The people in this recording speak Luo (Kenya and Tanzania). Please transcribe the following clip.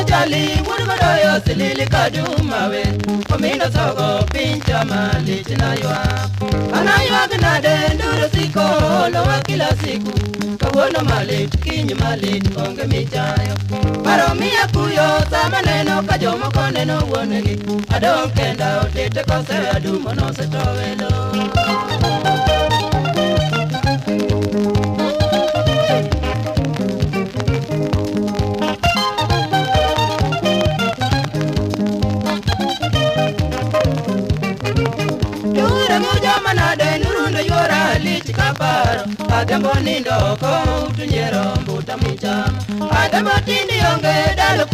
Jali wuod silili kadumawe Omino sogo pincha malich na ywak Anaywag nade nduru siko olowa kila siku Kawuono malit kiny malit onge michayo Paro miya kuyo sama neno ka jomoko neno wuonegi Adong' kenda otete kose adumo nosetowelo Adhiambo nindo oko utunyiero mbuta michamo Adhiambo tinde onge dalo